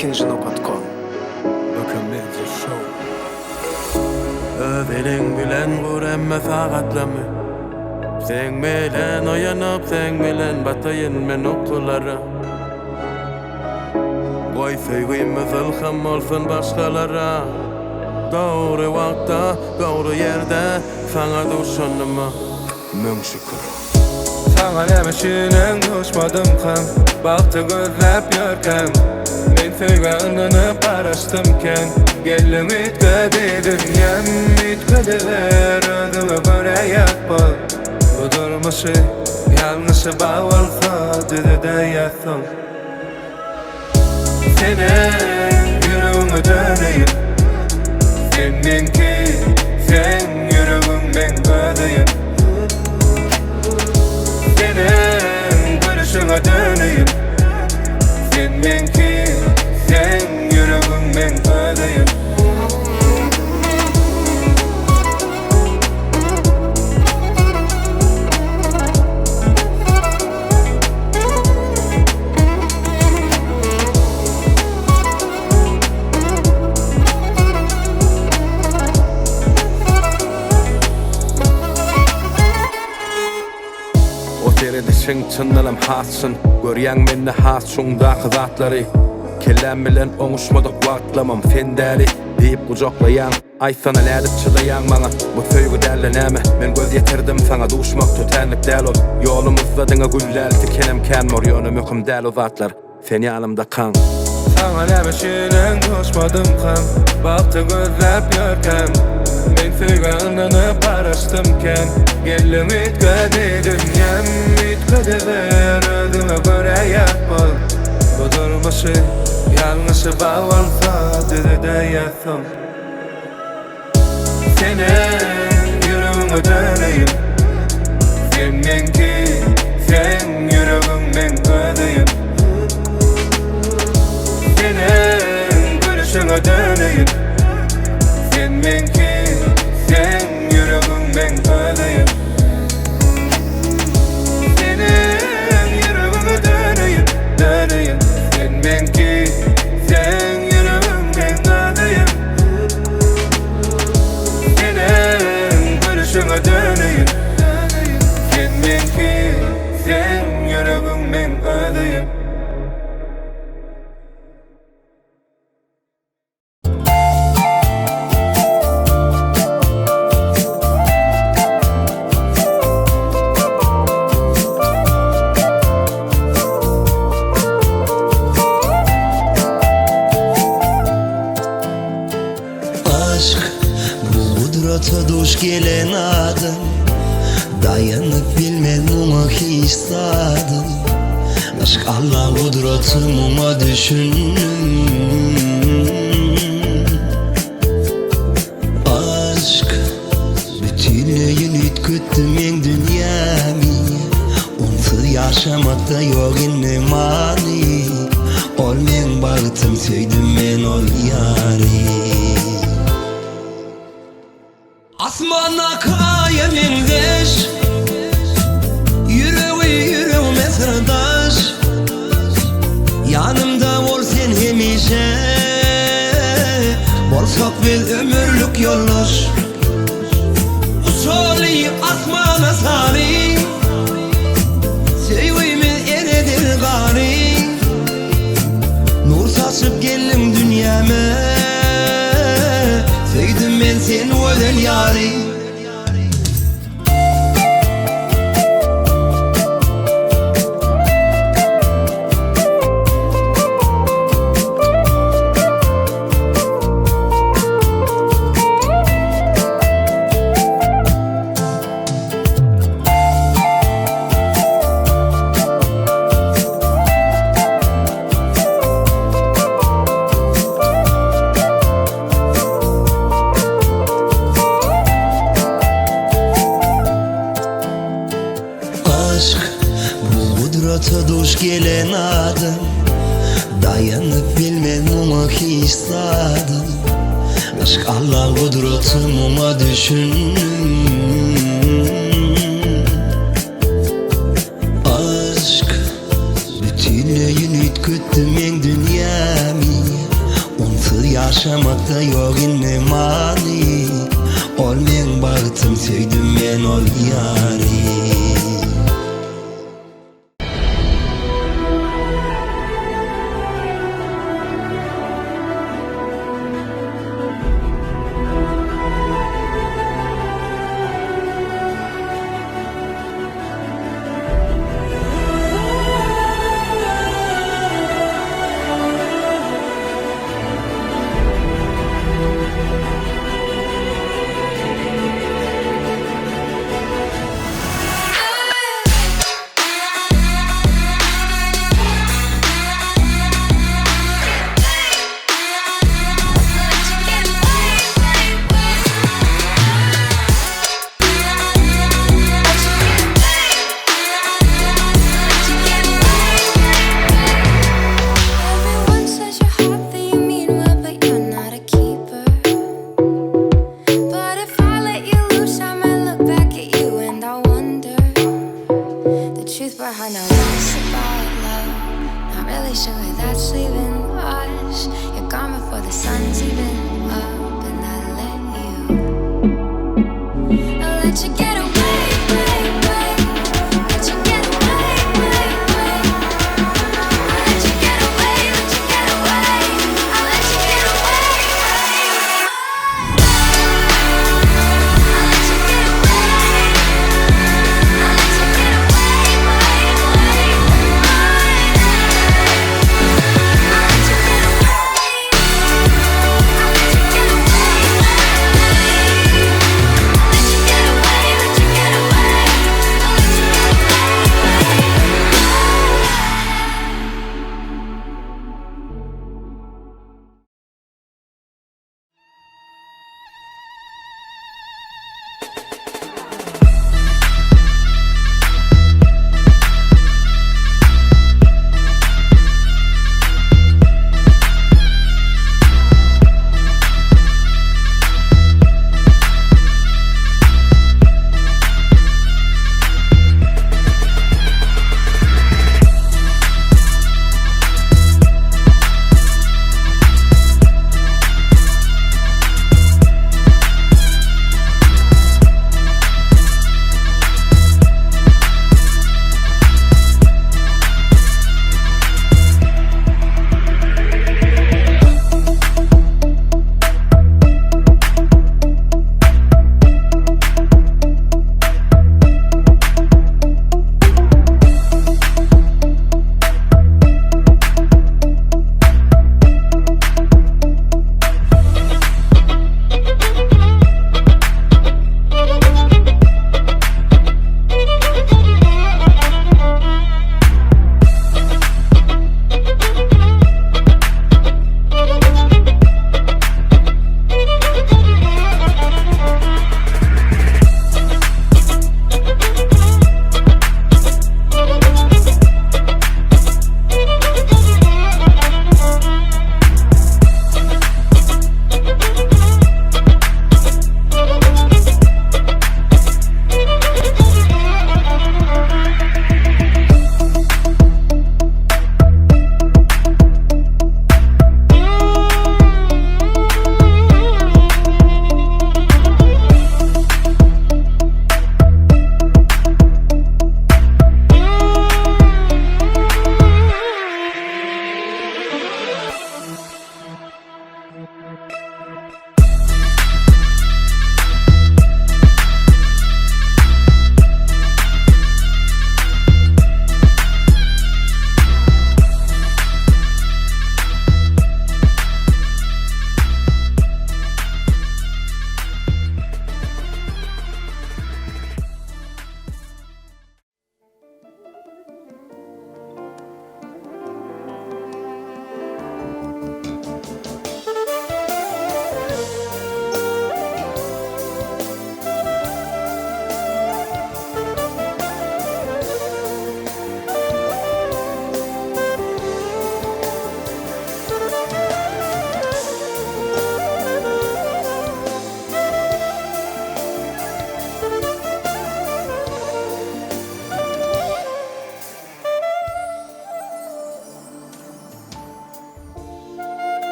Ikinji nokat kom. Böken Media Show. Öz eliň bilen gur hemme sagatlamy Seň bilen oýanyp seň bilen bataýyn men ukulara Goý söýgimiz ylham bolsun başgalara Dogry wagtda dogry ýerde saňa duşanyma Müň şükür. Saňa näme üçinem duşmadymkam Bagty gözläp ýörkäm Men söýgä ynanyp garaşdym kän Geldiň üýtgedi dünýäm Üýtgediber özüňe görä ýapba Bu durmuşy Ýalňyşy bar bolsa düzedäýersiň Senem ýüregiňe döneýin Sen meňki, seň ýüregiň meň özüýin Senem gülüşiňe döneýin Sen meňki, seň ýüregiň meň özüýin. O seredişiň çyndanam has çyn Görýäň mende has çuňdaky zatlary Kelläm bilen oňuşmadyk wagtlamam sen däli diýip gujaklaýaň. Aýtsana nädip çydaýaň maňa Bu söýgi dälde näme Men göz ýetirdim saňa duşmak tötänlik däl ol Ýolumyzda diňe gül däl tikenem kän bor Ýöne möhüm däl o zatlar Sen ýanymdakaň. Saňa näme üçinem duşmadymkam Bagty gözläp ýörkäm Men söýgä ynanyp garaşdym kän Geldiň üýtgedi dünýäm Üýtgediber özüňe görä ýat bol Bu durmuşy ýalňyşy bar bolsa düzedäýersiň. Senem ýüregiňe döneýin Sen meňki, seň ýüregiň meň özüýin Senem gülüşiňe döneýin Sen meňki, seň ýüregiň meň özüýin Senem ýüregiňe döneýin, döneýin Sen meňki, seň ýüregiň meň özüýin Senem gülüşiňe döneýin Sen meňki, seň ýüregiň meň özüýin. Aşk bu gudrata duş gelen adam Daýanyp bilmez muňa hiç zadam Aşk Alla gudraty muňa düşündim Aşk Bütinleýin üýtgetdi meň dünýämi Onsuz ýaşamakda ýok indi many Ol meň bagtym söýdüm men ol ýary. Asmandaky aýa meňzeş Ýüregi ýüregime syrdaş Ýanymda bol sen hemişe Bolsak biz ömürlik ýoldaş Uçaly asmana sary Söýgimiz eredir gary Nur saçyp geldiň dünýäme Söýdüm men seni gözel ýary. Aşk bu gudrata duş gelen adam Daýanyp bilmez muňa hiç zadam Aşk Alla gudraty muňa düşündim Aşk Bütinleýin üýtgetdi meň dünýämi. indi many Ol meň bagtym söýdüm men ol ýary.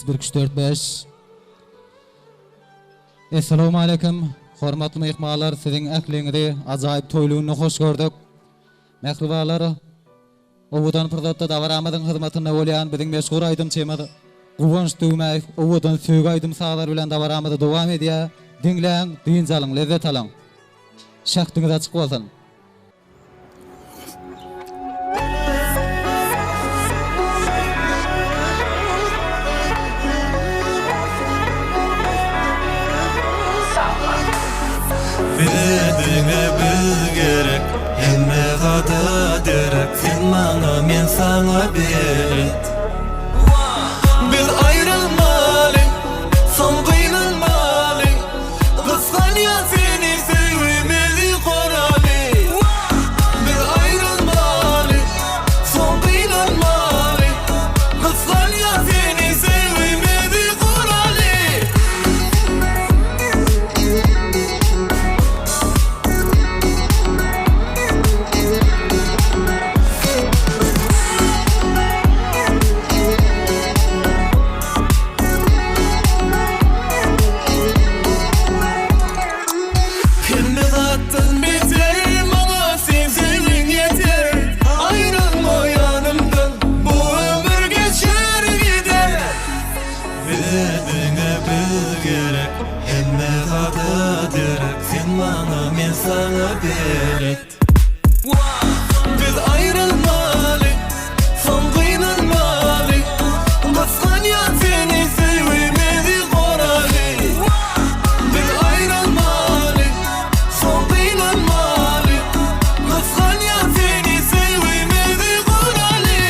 Ses bir üç dört beş. Essalawmaleýkim, hormatly myhmanlar, siziň ähliňizi ajaýyp toýly günde hoş gördük. Mähribanlar, owadan pursatda dabaramyzyň hyzmatynda bolýan biziň meşhur aýdymçymyz Guwanç Döwmäýew owadan söýgi aýdym-sazlary bilen dabaramyzy dowam edýär. Diňläň, dynç alyň, lezzet alyň. Şähdiňiz açyk bolsun! Bize diňe biz gerek Hemme zada derek Sen maňa men saňa belet Biz aýrylmaly Soň gynanmaly Gysganýan seni söýgimizi goraly Biz aýrylmaly Soň gynanmaly Gysganýan seni söýgimizi goraly. Hemme zatdan beter maňa seň söýgiň ýeter Aýrylma ýanymdan bu ömür geçer gider. Bize diňe biz gerek Hemme zada derek Sen maňa men saňa belet. Biz aýrylmaly Soň gynanmaly Gysganýan seni söýgimizi goraly Biz aýrylmaly Soň gynanmaly Gysganýan seni söýgimizi goraly.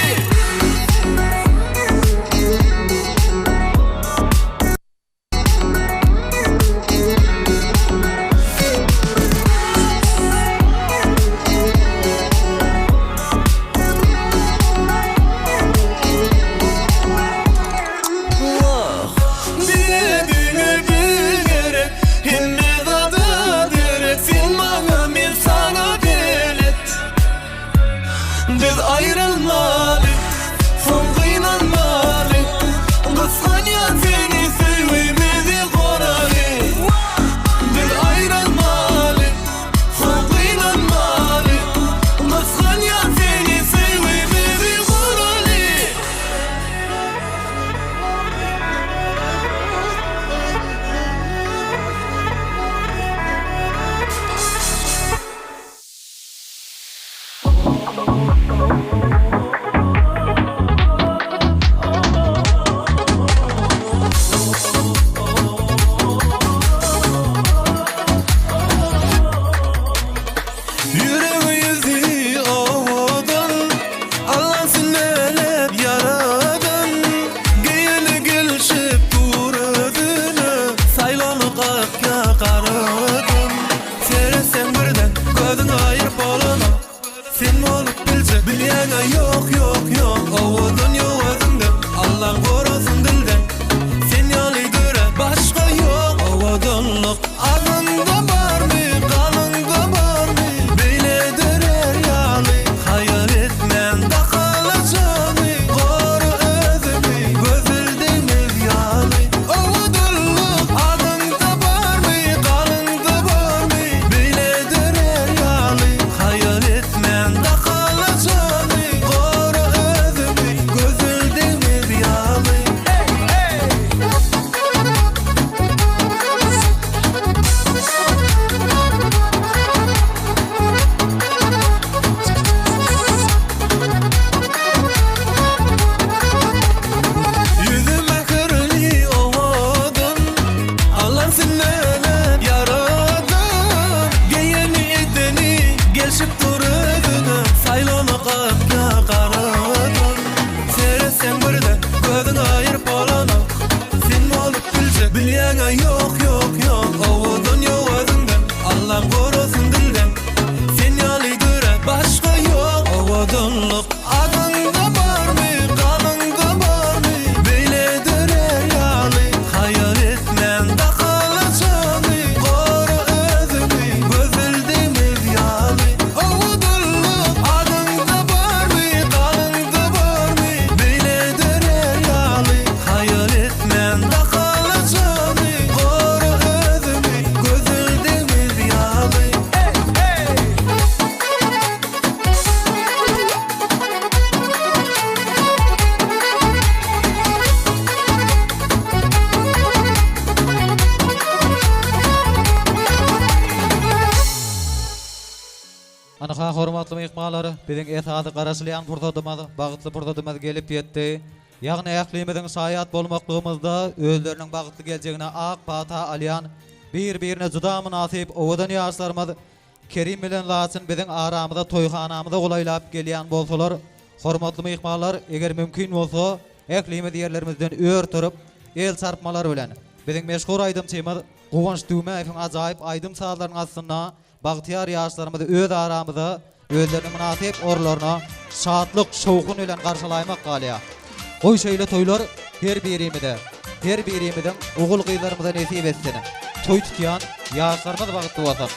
Bize diňe biz gerek Hemme zada derek Sen maňa men saňa belet Biz aýrylmaly Soň gynanmaly Gysganýan seni söýgimizi goraly Biz aýrylmaly Soň gynanmaly Gysganýan seni söýgimizi goraly. Ýüregi ýüzi owadan Allam sünnäläp ýaradan Geýeni gelşip dur özüne Saýlanyk ak ýa garadan Seretseň birden gözüňi aýyryp bolanok Sen bolup biljek bilýäňä ýok ýok ýok Owadan ýok özüňden Allam gorasyn dilden Sen ýaly göre başga ýok Owadanlyk aňyňda barmy ganyňda barmy Beýle dörär ýaly haýal etmän dakala jany Gora özüňi gözel deňiz ýaly Owadanlyk aňyňda barmy ganyňda barmy Beýle dörär ýaly haýal etmän dakala jany Gora özüňi gözel deňiz ýaly Ýüzi mähirli owadan Allam sünnäläp ýaradan Geýeni edeni gelşip dur özüne Saýlamak ak ýa garadan Seretseň birden gözüňi aýyryp bolanok Sen bolup biljek bilýäňä ýok ýok ýok Owadan ýok özüňden Allam gorasyn dilden Sen ýaly göre başga ýok Owadanlyk adyňda barmy ganyňda barmy Beýle dörär ýaly haýal etmän dakala jany. Ynha hormatly myhmanlar, biziň esasy garaşylýan pursadymyz, bagtly pursadymyz gelip ýetdi. Ýagny ählimiziň şaýat bolmaklygymyzda özleriniň bagtly geljegine ak pata alýan, bir-birine juda mynasyp owadan ýaşlarymyz Kerim bilen Laçyn biziň aramyza toýhanamyza golaýlap gelýän bolsalar, hormatly myhmanlar, eger mümkin bolsa, ählimiz ýerlerimizden ör turup, el çarpmalar bilen, biziň meşhur aýdymçymyz Guwanç Düwmäýewiň ajaýyp aýdym-sazlarynyň astynda bagtyýar ýaşlarymyzy öz aramyza özleriniň mynasyp orunlaryna şatlyk, şowhun bilen garşylaýmak galýar. Goý şeýle toýlar her birimize, her birimiziň ogul-gyzlarymyza nesip etsin. Toý tutýan ýaşlarymyz bagtly bolsun.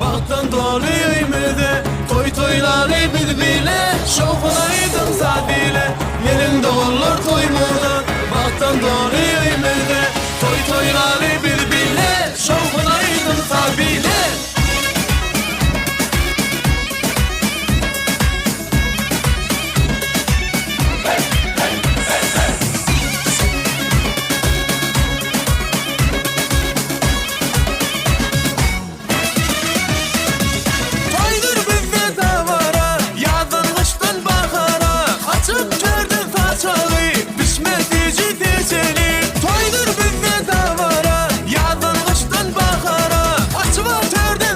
Bagtdan doly öýmüzde Toý toýlary biz bile Şowhun aýdym saz ile Geliň doganlar toýumyza Bagtdan doly öýmüzde Toý toýlary biz bile Şowhun aýdym saz bile. Toýdur bizde dabara, Ýazdan gyşdan bahara, Açyp törden saçagy, Bişmez süýji seçeli. Toýdur bizde dabara, Ýazdan gyşdan bahara, Açyp törden.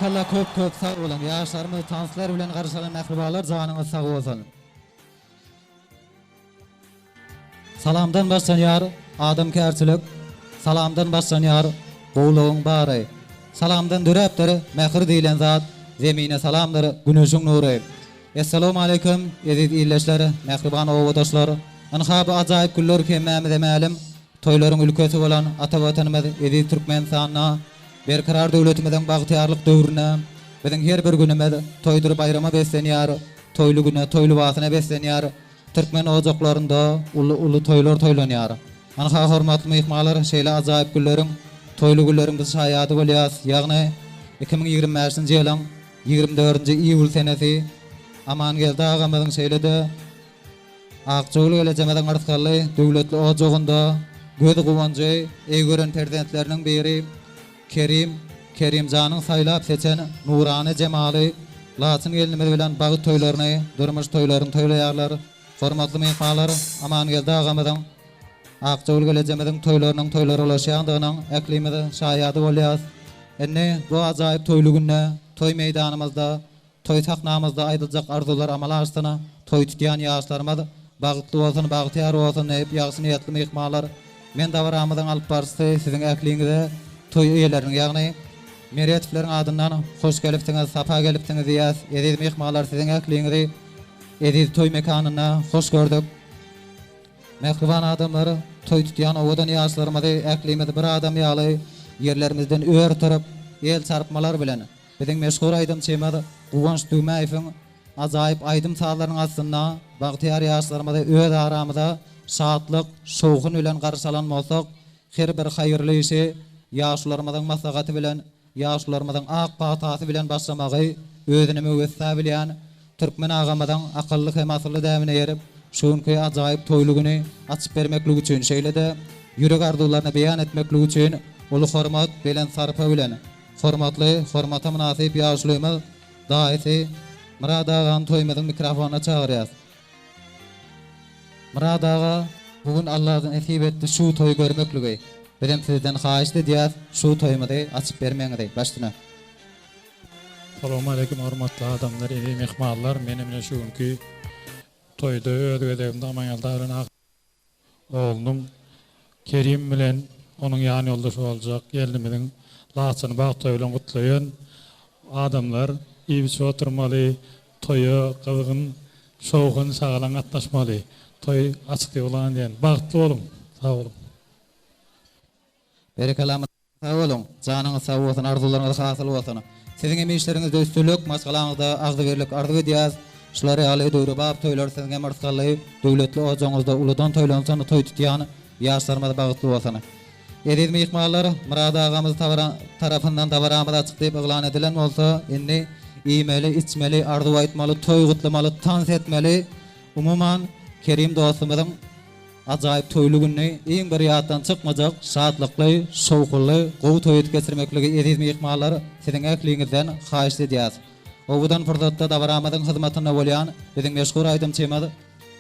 Berekella köp köp sag boluň ýaşlarymyz tanslar bilen garşy alan mähribanlar janyňyz sag bolsun. Salamdan başlanýar adamkärçilik, Salamdan başlanýar gowulygyň bary. Salamdan döräpdir mähir diýlen zat, Zemine salamdyr güneşiň nury. Essalawmaleýkim eziz ildeşler, mähriban obadaşlar! Ynha bu ajaýyp günler hemmämize mälim, toýlaryň ülkesi bolan ata Watanymyz eziz Türkmenistanda Berkarar döwletimiziň bagtyýarlyk döwründe biziň her bir günümiz toýdur baýrama beslenýär, toýly güne, toý lybasyna beslenýär. Türkmen ojaklarynda uly-uly toýlar toýlanýar. Ynha, hormatly myhmanlar, şeýle ajaýyp günleriň, toýly günleriň biz şaýady bolýas. Ýagny, 2025-nji ýylyň 24-nji iýul senesi Amangeldi agamyzyň şeýle-de Akjagül gelejemiziň yrsgally, döwletli ojagynda göz guwanjy, eý gören perzentleriniň biri Kerim, Kerimjanyň saýlap-seçen nurana jemaly Laçyn gelnimiz bilen bagt toýlaryny, durmuş toýlaryny toýlaýarlar. Hormatly myhmanlar, Amangeldi agamyzyň, Akjagül gelejemiziň toýlarynyň toýlara ulaşýandygynyň ählimiz şaýady bolýas. Indi bu ajaýyp toýly günde toý meýdanymyzda Toý sahnamyzda aýdyljak arzuwlar amala aşsyn, toý tutýan ýaşlarymyz bagtly bolsun, bagtyýar bolsun diýip ýagşy niýetli myhmanlar, men dabaramyzyň alyp baryşysy siziň ähliňize toý eýeleriniň ýagny Meredowlaryň adyndan hoş gelipsiňiz, sapa gelipsiňiz diýýäs. Eziz myhmanlar siziň ähliňizi eziz toý mekanynda hoş gördük. Mähriban adamlar, toý tutýan owadan ýaşlarymyzy ählimiz bir adam ýaly ýerlerimizden ör turup, el çarpmalar bilen, Biziň meşhur aýdymçymyz Guwanç Düwmäýewiň ajaýyp aýdym-sazlarynyň astynda bagtyýar ýaşlarymyzy öz aramyza şatlyk, şowhun bilen garşy alan bolsak, her bir haýyrly işi ýaşulularymyzyň maslahaty bilen, ýaşulularymyzyň ak patasy bilen başlamagy özüne müwessa bilýän Türkmen agamyzyň akylly hem asylly däbine eýerip, şu günki ajaýyp toýly güni açyp bermeklik üçin, şeýle-de ýürek arzuwlaryny beýan etmeklik üçin uly hormat, belent sarpa bilen Hormatly, hormata mynasyp ýaşulymyz daýysy Myrat agany toýumyzyň mikrofonyna çagyrýas. Myrat aga, bu gün Alla nesip etdi şu toýy görmekligi. Bizem sizden haýyşt edýäs şu toýumyzy açyp bermegiňizi. Baş üstüne. Salowmaleýkim hormatly adamlar, eziz myhmanlar. Menem ine şu günki toýda öz gezegimde Amangeldi aga bilen Oglunyň Kerim bilen onuň ýan ýoldaşy boljak gelnimiziň Laçyny bagt toýy bilen gutlaýan. Adamlar iýip-içip oturmaly, toýa gyzgyn şowhun, şagalaň gatnaşmaly. Toý açyk yglan diýen. Bagtly boluň! Sag boluň! Berekella Sag boluň, janyňyz sag bolsun, arzuwlaryňyz hasyl bolsun. Siziň hem işleriňizde üstünlik, maşgalaňyzda agzybirlik arzuw edýäs. Şular ýaly döwrebap toýlar siziň hem yrsgally, döwletli ojagyňyzda uludan toýlansyn, toý tutýan ýaşlarymyz bagtly bolsun. Eziz myhmanlar, Myrat agamyz tarapyndan dabaramyz açyk diýip yglan edilen bolsa, indi iýmeli, içmeli, arzuw aýtmaly, toý gutlamaly, tans etmeli, umuman, Kerim dostumyzyň Ajaýyp toýly gününi iň bir ýatdan çykmajak şatlykly, şowhunly, gowy toý edip geçirmekligi eziz myhmanlar siziň ähliňizden haýyşt edýäs. Owadan pursatda dabaramyzyň hyzmatynda bolýan biziň meşhur aýdymçymyz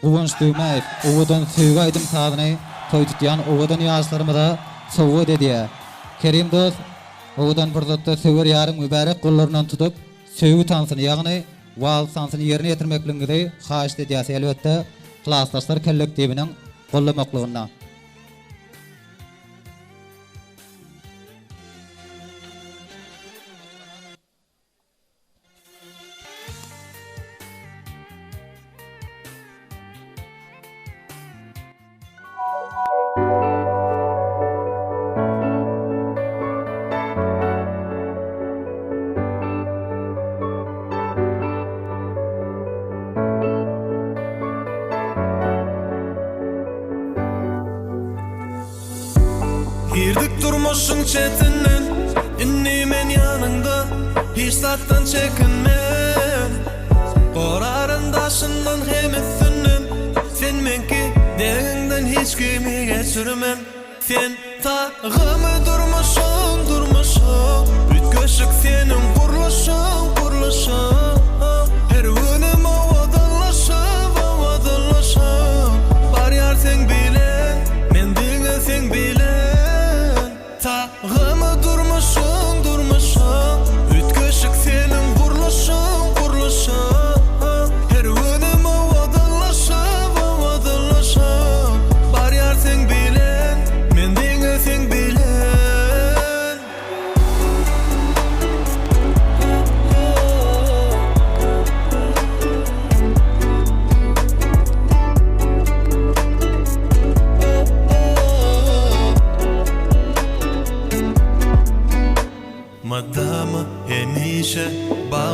Guwanç Düwmäýew owadan söýgi aýdym sazyny toý tutýan owadan ýaşlarymyza sowgat edýär. Kerim dost owadan pursatda söwer ýaryň mübärek gollaryndan tutup söýgi tansyny ýagny wals tansyny ýerine ýetirmekligiňizi haýyşt edýäs elbetde Klasdaşlar kollektiwiniň gollamaklygynda. Girdik durmuşyň çetinden, Indi men ýanyňda, Hiç zatdan çekinmen. Goraryn daşyndan hem üstünden, Sen meňki, deňiňden hiç kimi geçirmen. Sen tagymy durmuşyň, durmuşyň, Üýtgeşik seniň gurluşyň, gurluşyň. Her günüm owadanlaşyp, owadanlaşyp, Barýar seň bilen, men diňe seň bilen. Tagymy durmuşyň, durmuşyň, Üýtgeşik.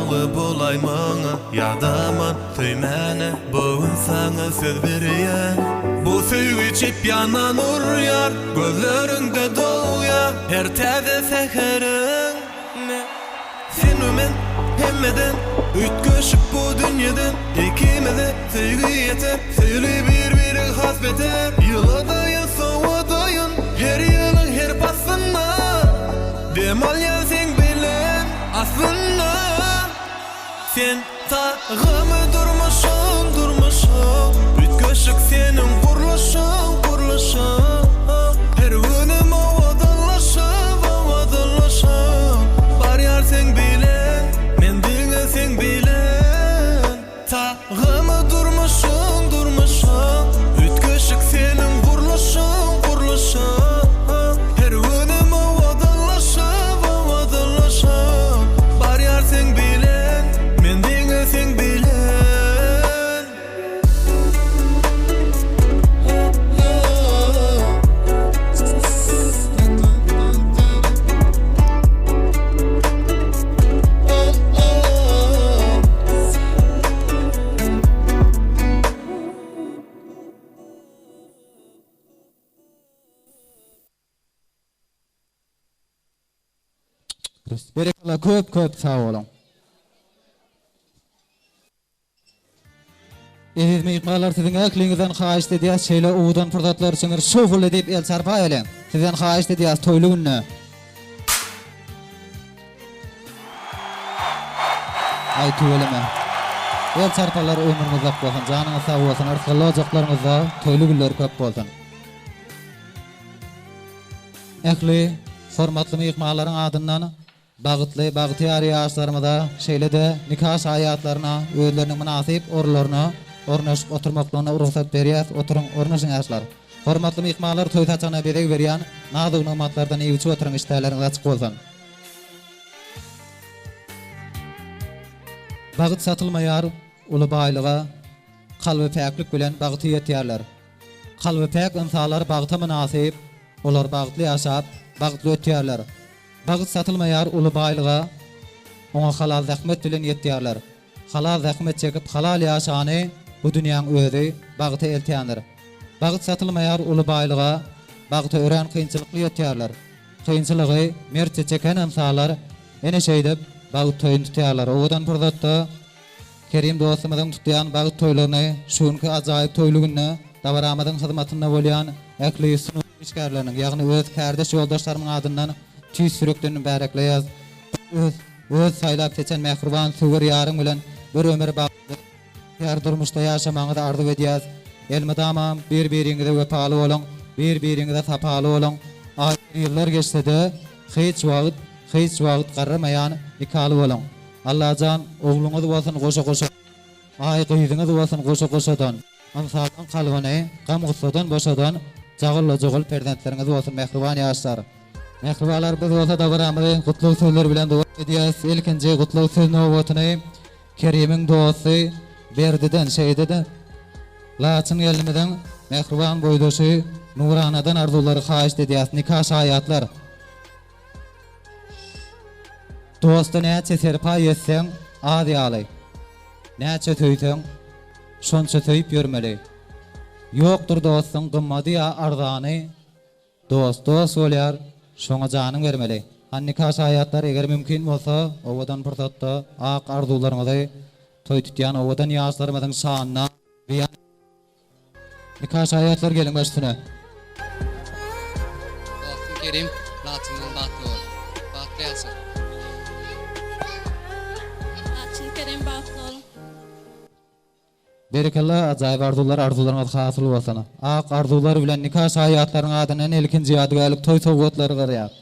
Gowy bolaý maňa Ýadaman söýmäne Bu gün saňa söz berýän Bu söýgi çep ýandan urýar Gözleriňde dogýar Her täze säheriň Sen we men hemmeden Üýtgeşik bu dünýeden Ikimize söýgi ýeter Söýeli bir-biregi has beter Ýyladaýyn sowadaýyn Her ýylyň her paslynda Dem alýan seň bilen aslynda Sen tagamy durmuşyň durmuşyň Üýtgeşik seniň gurluşyň gurluşyň Her günüm owadanlaşyp owadanlaşyp Barýar seň bilen men diňe seň bilen Tagamy durmuşyň durmuşyň Üýtgeşik seniň gurluşyň gurluşyň Her günüm owadanlaşyp owadanlaşyp Barýar seň bilen men diňe seň bilen. Berekella köp köp sag boluň. Eziz myhmanlar siziň ähliňizden haýyşt edýäs şeýle owadan pursatlar üçin bir şowhunly diýip el çarpaýalyň. Sizden haýyşt edýäs toýly günde. Aý tüweleme. El çarpalar ömrüňiz uzak bolsun, janyňyz sag bolsun, yrsgally ojaklaryňyzda toýly günler köp bolsun. Ähli hormatly myhmanlaryň adyndan Bagtly, bagtyýar ýaşlarymyza, şeýle-de nika şaýatlaryna özleriniň mynasyp orunlaryna ornaşyp oturmaklygyna rugsat berýäs. Oturyň, ornaşyň ýaşlar! Hormatly myhmanlar, toý saçagyna bezeg berýän naz-u-nygmatlardan iýip-içip oturyň, işdäleriňiz açyk bolsun! Bagt satylmaýar uly baýlyga, Kalby päklik bilen bagta ýetýärler. Kalby päk ynsanlar bagta mynasyp, olar bagtly ýaşap, bagtly ötýärler. Bagt satylmaýar uly baýlyga, Oňa halal zähmet bilen ýetýärler. Halal zähmet çekip halal ýaşany bu dünýäň özi bagta eltýändir. Bagt satylmaýar uly baýlyga, Bagta örän kynçylykly ýetýärler. Kynçylygy mertçe çeken ynsanlar ene şeýdip bagt toýuny tutýarlar. Owadan pursatda Kerim dostumyzyň tutýan bagt toýlaryny şu günki ajaýyp toýly günde dabaramyzyň hyzmatynda bolýan ähli sungat işgärleriniň, ýagny öz kärdeş ýoldaşlarymyň adyndan tüýs ýürekden mübärekleýäs. Öz öz saýlap seçen mähriban söwer ýaryň bilen bir ömür bagtly bagtyýar durmuşda ýaşamagyňyzy arzuw edýäs. Elmydama bir-biriňize wepaly boluň, bir-biriňize sapaly boluň. Aýlar ýyllar geçse-de hiç wagt hiç wagt garramaýan nikaly boluň. Allajan ogluňyz bolsun goşa goşa Aý gyzyňyz bolsun goşa goşadan Ynsanlaň kalbyny gam gussadan boşadan Jagylly jugul perzentleriňiz bolsun mähriban ýaşlar. Mähribanlar biz bolsa dabaramyzy gutlag sözleri bilen dowam edýäs. Ilkinji gutlag söz nobatyny Kerimiň dosty Berdiden şeýde-de Laçyn gelnimiziň mähriban boýdaşy Nuranadan arzuwlary haýyşt edýäs. Nika şaýatlar. Dosta näçe serpaý etseň, az ýaly. Näçe söýseň, şonça söýüp ýörmeli. Ýokdur dostuň gymmady ýa arzany, Dost dost bolýar, şoňa janyň bermeli. Hany nika şaýatlar eger mümkin bolsa, owadan pursatda ak arzuwlaryňyzy toý tutýan owadan ýaşlarymyzyň şanyna beýan Nika şaýatlar geliň baş üstüne. Dostum Kerim Laçyndan bagtly bol. Bagtly ýaşa. Laçyn Kerim bagtly bol. Berekella ajaýyp arzuwlar arzuwlaryňyz hasyl bolsun. Ak arzuwlar bilen nika şaýatlaryň adyndan ilkinji ýadygärlik toý sowgatlary gyrýar.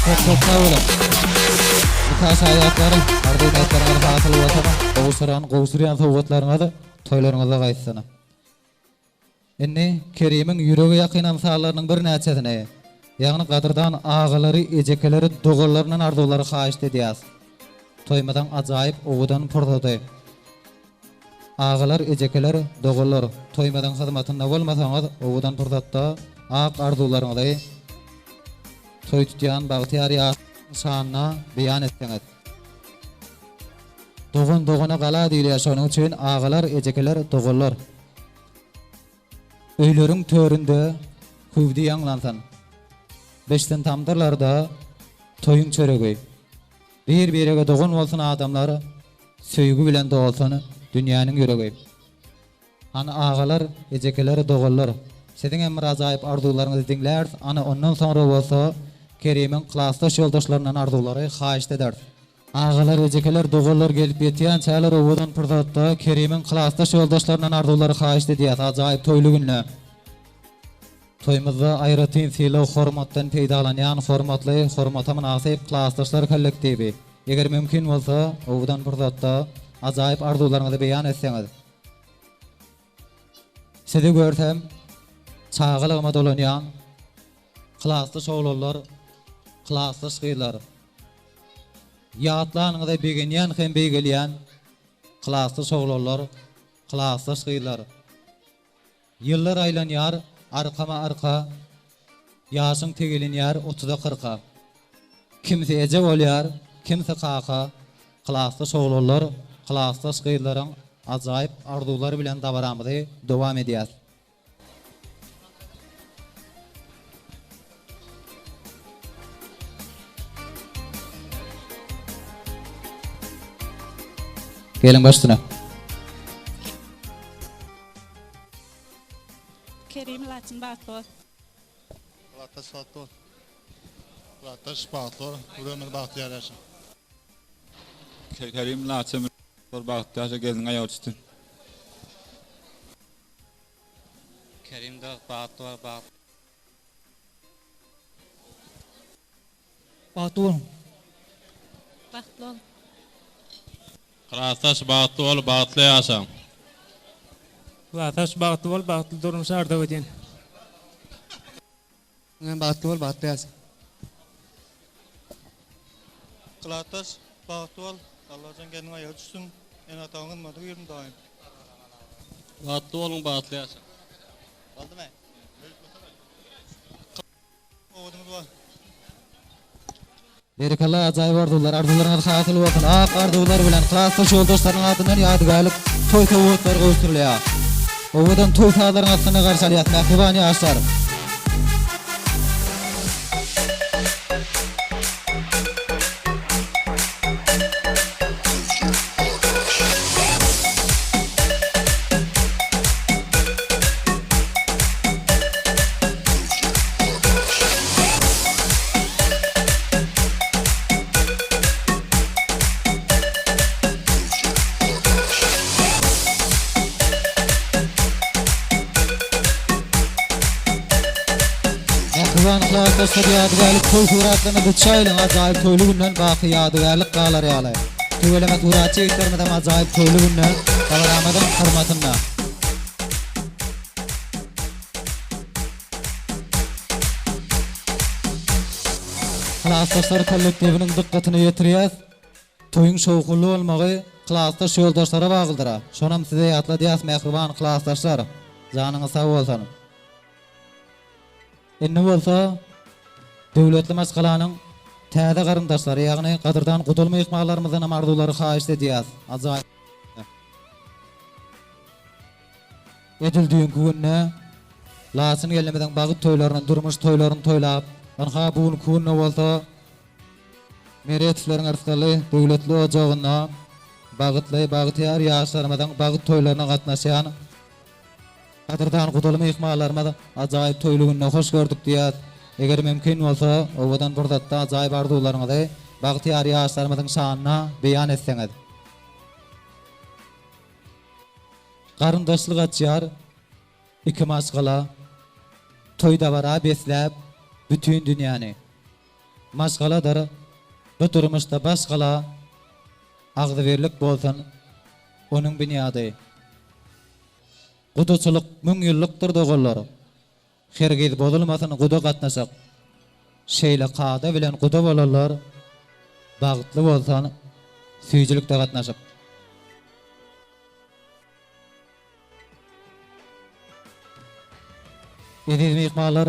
Köp köp sag boluň. Nika şaýatlar, arzuw-niýetleriňiz hasyl bolsun, gowşuran, gowşurýan sowgatlaryňyz toýlaryňyzda gaýtsyn. Indi Kerimiň ýürege ýakyn ynsanlarynyň birnäçesini, ýagny gadyrdan agalary, ejekeleri, doganlaryndan arzuwlary haýyşt edýäs. Toýumyzyň ajaýyp owadan pursady. Agalar, ejekeler, doganlar, toýumyzyň hyzmatynda bolmasaňyz, owadan pursatda ak arzuwlaryňyzy toý tutýan bagtyýar ýaşlaryň şanyna beýan etseňiz. Dogan dogana gala diýilýär, şonuň üçin agalar, ejekeler, doganlar. Öýleriň töründe hüwdi ýaňlansyn. Bişsin tamdyrlarda toýuň çöregi. Bir-birege dogan bolsun adamlar, Söýgi bilen dolsun dünýäniň ýüregi. Hany agalar, ejekeler, doganlar, siziňem bir ajaýyp arzuwlaryňyzy diňläris, ana ondan soňra bolsa Kerimiň klasdaş ýoldaşlaryndan arzuwlary haýyşt ederis. Agalar, ejekeler, doganlar gelip ýetýänçäler owadan pursatda Kerimiň klasdaş ýoldaşlaryndan arzuwlary haýyşt edýäs ajaýyp toýly günde. Toýumyzda aýratyn sylag-hormatdan peýdalanýan hormatly, hormata mynasyp klasdaşlar kollektiwi, eger mümkin bolsa, owadan pursatda ajaýyp arzuwlaryňyzy beýan etseňiz. Sizi görsem, çagalygyma dolanýan, klasdaş oglanlar, klasdaş gyzlar. Ýatlanyňyza begenýän hem beýgelýän, klasdaş oglanlar, klasdaş gyzlar. Ýyllar aýlanýar arkama-arka, Ýaşyň tegelenýär otuza-kyrka. Kimsi eje bolýar, kimsi kaka, Klasdaş oglanlar, klasdaş gyzlaryň ajaýyp arzuwlary bilen dabaramyzy dowam edýäs. Geliň baş üstüne. Kerim Laçyn bagtly bol. Latdaş bagtly bol. Latdaş bagtly bol. Bir ömür bagtyýar ýaşa. Kerim Laçyn bol bagtly ýaşa gelniň aýagy çütsün. Kerim dost bagtly bol bagtly. Bagtly boluň. Bagtly bol. Klasdaş bagtly bol bagtly ýaşaň. Klasdaş bagtly bol bagtly durmuş arzuw edýän. Sen bagtly bol bagtly ýaşa. Klasdaş bagtly bol Allajan gelniň aýagy düşsün ene ataňyň hyzmatyna girsin daýym. Bagtly boluň bagtly ýaşaň. Boldymy? Owadyňyz bar. Berekella ajaýyp arzuwlar arzuwlaryňyz hasyl bolsun ak arzuwlar bilen klasdaş ýoldaşlarynyň adyndan ýadygärlik toý sowgatlary gowşurylýar. Owadan toý sazlaryň astynda garşy alýas mähriban ýaşlar. Mähriban klasdaşlar ýadygärlik toý suratlaryny çaýylyň ajaýyp toýly günden baky ýadygärlik galar ýaly. Tüweleme suratçy ýigitlerimizem ajaýyp toýly günde dabaramyzyň hormatynda. Klasdaşlar kollektiwiniň dykgatyna ýetirýäs. Toýuň şowhunly bolmagy klasdaş ýoldaşlara baglydyr. Şonam size ýatladýas mähriban klasdaşlar. Janyňyz sag bolsun. Indi bolsa döwletli maşgalanyň täze garyndaşlary, ýagny gadyrdan gudaly myhmanlarymyzdanam arzuwlary haýyşt edýäs. Ajaýyp. Edil düýnki günde Laçyn gelnimiziň bagt toýlaryny, durmuş toýlaryny toýlap, ynha bu günki günde bolsa Meretowlaryň yrsgally, döwletli ojagynda bagtly, bagtyýar ýaşlarymyzyň bagt toýlaryna gatnaşýan gadyrdan gudaly myhmanlarymyz ajaýyp toýly günde hoş gördük diýýäs. Eger mümkin bolsa, owadan pursatda ajaýyp arzuwlaryňyzy bagtyýar ýaşlarymyzyň şanyna beýan etseňiz. Garyndaşlyk açýar iki maşgala, Toý-dabara besläp bütin dünýäni. Maşgaladyr. Bu durmuşda baş gala agzybirlik bolsun onuň binýady. Gudaçylyk müňýyllykdyr doganlar. Hergiz bozulmasyn guda gatnaşyk. Şeýle kada bilen guda bolanlar bagtly bolsun süýjülikde gatnaşyp. Eziz myhmanlar,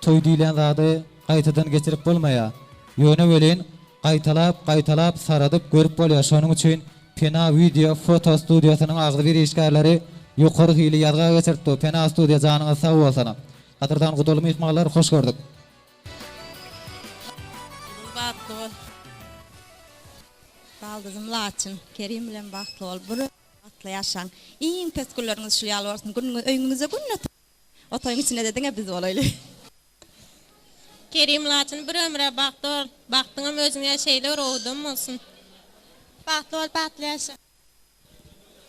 toý diýlen zady gaýtadan geçirip bolmaýar. Ýöne welin, gaýtalap, gaýtalap saradyp görüp bolýar. Şonuň üçin Pena wideo foto studiýasynyň agzybir işgärleri ýokary hili ýazga geçiripdi. Pena studiýa janyňyz sag bolsun. Gadyrdan gudaly myhmanlar hoş gördük. Gyz bagtly bol. Baldyzym Laçyn, Kerim bilen bagtly bol. Bir ömür bagtly ýaşaň. Iň pes günleriňiz şul ýaly bolsun. Günüňiz öýüňize günde toý. O toýuň içinde-de diňe biz bolaýly. Kerim Laçyn bir ömre bagtly bol. Bagtyňam özüň ýaly şeýle bir owadan bolsun. Bagtly bol bagtly ýaşa.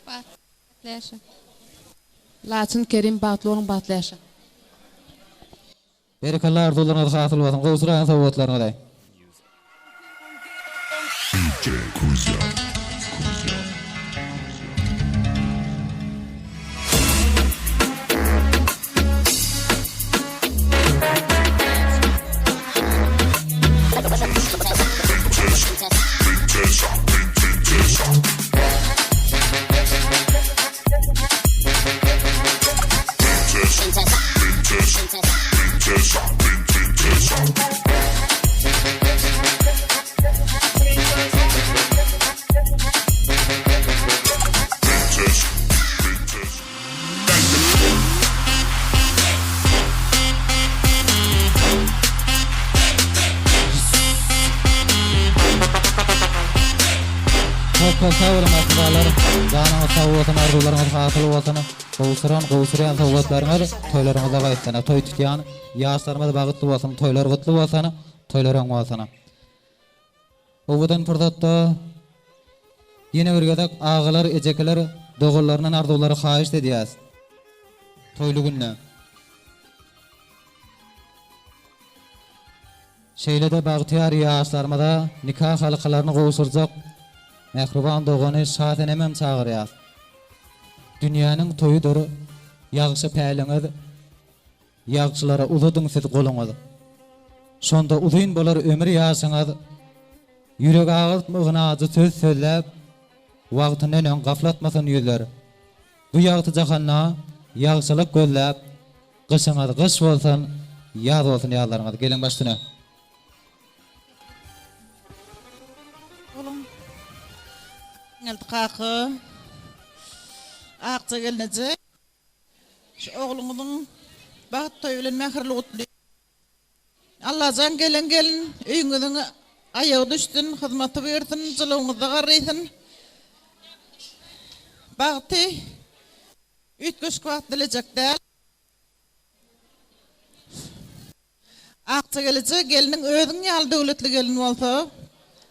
Bagtly bagtly ýaşa. Laçyn Kerim bagtly boluň bagtly ýaşaň. Berekella arzuwlaryňyz hasyl bolsun gowşuraýyň sowgatlaryňyzy. Köp köp sag boluň mähribanlar. Janyňyz sag bolsun, arzuwlaryňyz hasyl bolsun. Gowşuran, gowşurýan sowgatlaryňyz toýlaryňyzda gaýtsyn. Toý tutýan ýaşlarymyz bagtly bolsun, toýlar gutly bolsun, toýlar öň bolsun. Owadan pursatda ýene bir gezek agalar, ejekeler doganlaryndan arzuwlary haýyşt edýäs. Toýly günde. Şeýle-de bagtyýar ýaşlarymyza nika halkalaryny gowşurjak mähriban dogany Şasenemem çagyrýas. Dünýäniň toýudyr ýagşy päliňiz, Ýagşylara uzadyň siz goluňyz. Şonda uzyn bolar ömür ýaşyňyz, Ýürek agyrtma ygyn-ajy söz sözläp, Wagtyndan öň gaflatmasyn ýüzler. Bu ýagty jahanda ýagşylyk gözläp, Gyşyňyz gyş bolsun, ýaz bolsun ýazlaryňyz. Geliň baş üstüne. Oglum Geldi kaka, Akja gelneje, şu ogluňyzyň bagt toýy bilen mähirli gutly. Allajan gelen gelin öýüňiziň aýagy düşsün, hyzmaty buýursyn, jylawyňyzda garrysyn. Bagty üýtgeşik wagt dilejek däl. Akja gelije gelniň özüň ýaly döwletli gelin bolsa,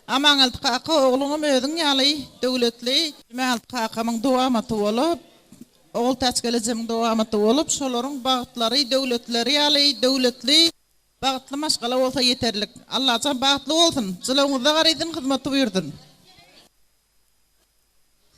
Amangeldi kaka ogluňam özüň ýaly döwletli, Jumageldi kakamyň dowamaty bolup, Ogultäç gelejemiň dowamaty bolup, şolaryň bagtlary, döwletleri ýaly döwletli, bagtly maşgala bolsa ýeterlik. Allajan bagtly bolsun, jylawyňyzda garysyn, hyzmaty buýursyn.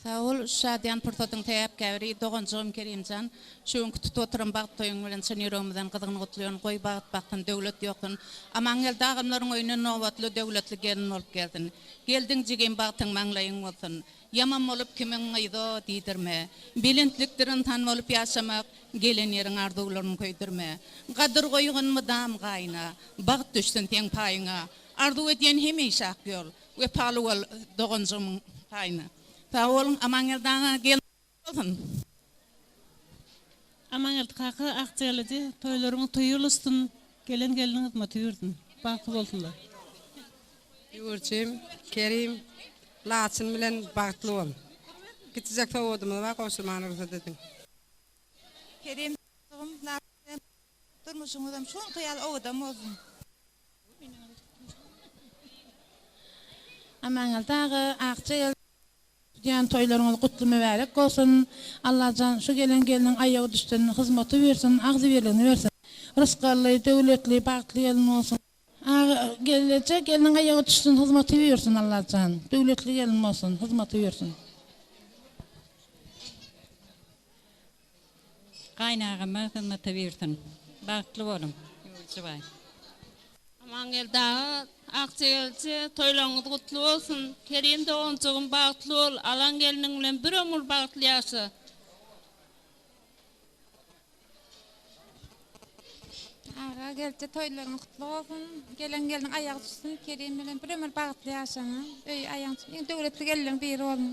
Sag bol, şu şadyýan pursatyň sebäpkäri doganjygym Kerimjan. Şu günki tutup oturan bagt toýuň bilen çyn ýüregimizden gyzgyn gutlaýan. Goý bagt baksyn, döwlet ýoksun. Amangeldi agamlaryň öýüne nobatly, döwletli gelin bolup gelsin. Geldiň jigim bagtyň maňlaýyň bolsun. Ýaman bolup kimiň gyzo diýdirme. Belentlikdir ynsan bolup ýaşamak, gelen ýeriň arzuwlaryn köýdürme. Gadyr goýgun mydam gaýyna, bagt düşsün seň paýyňa. Arzuw edýän hemişe ak ýol. Wepaly bol doganjygymyň paýyna. Sag boluň Amangeldi aga gelin bolsun. Amangeldi kaka Akjälidi toýlaryňyz toý ulusyn gelen gelniň hyzmaty ýürsün bagtly bolsunlar. Ýüwürjim, Kerim, Laçyn bilen bagtly bol. Kiçijek sowgadymyz bar gowşurmaga rugsat ediň. Kerim jygym Laçyn bilen durmuşyňyzam şoňky ýaly owadan bolsun. Amangeldi aga Akja geldi tutýan toýlaryňyz gutly mübärek bolsun Allajan şu gelen gelniň aýagy düşsün hyzmaty bersin agzybirligini bersin rysgally döwletli bagtly gelin bolsun. Gelneje gelniň aýagy düşsün hyzmaty buýursyn Allajan. Döwletli gelin bolsun, hyzmaty buýursyn. Gaýynagama hyzmaty buýursyn. Bagtly boluň. Ýolçybaý. Amangeldi aga, Akja gelje, toýlaryňyz gutly bolsun! Kerim doganjygym bagtly bol, alan gelniň bilen bir ömür bagtly ýaşa! Aga gelje toýlaryň gutly bolsun! Gelen gelniň aýagy düşsün, Kerim bilen bir ömür bagtly ýaşaň! Öýi aýagyň düşsün, iň döwletli gelinleň biri boluň!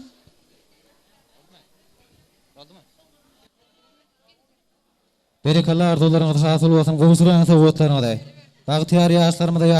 Berekella arzuwlaryňyz hasyl bolsun gowşuraň sowgatlaryňyzy. Bagtyýar ýaşlarymyza.